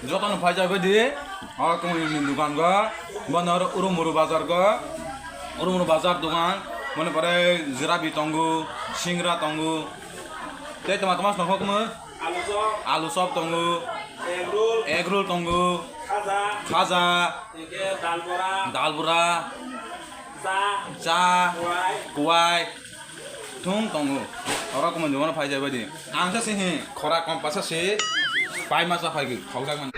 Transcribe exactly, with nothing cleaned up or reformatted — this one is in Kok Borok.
Jotono phai jagwi di. O tongmani dukan go. Bono oro Urumuru bazar go. Urumuru bazar dukan. Mone pore jirabi tongo, singra tongo. Tei toma toma songkok mo. Alu chop. Alu chop tongo. Egg roll. Egg roll tongo. Khaja. Khaja. Hingke dal bora. Dal bora. Cha. Cha. Kuwai. Kuwai. Thung tongo. Oro koma jumano phai jai badi. Ang sa sihi khora kom pasa si. Pai masa phai gi. Khokjak man.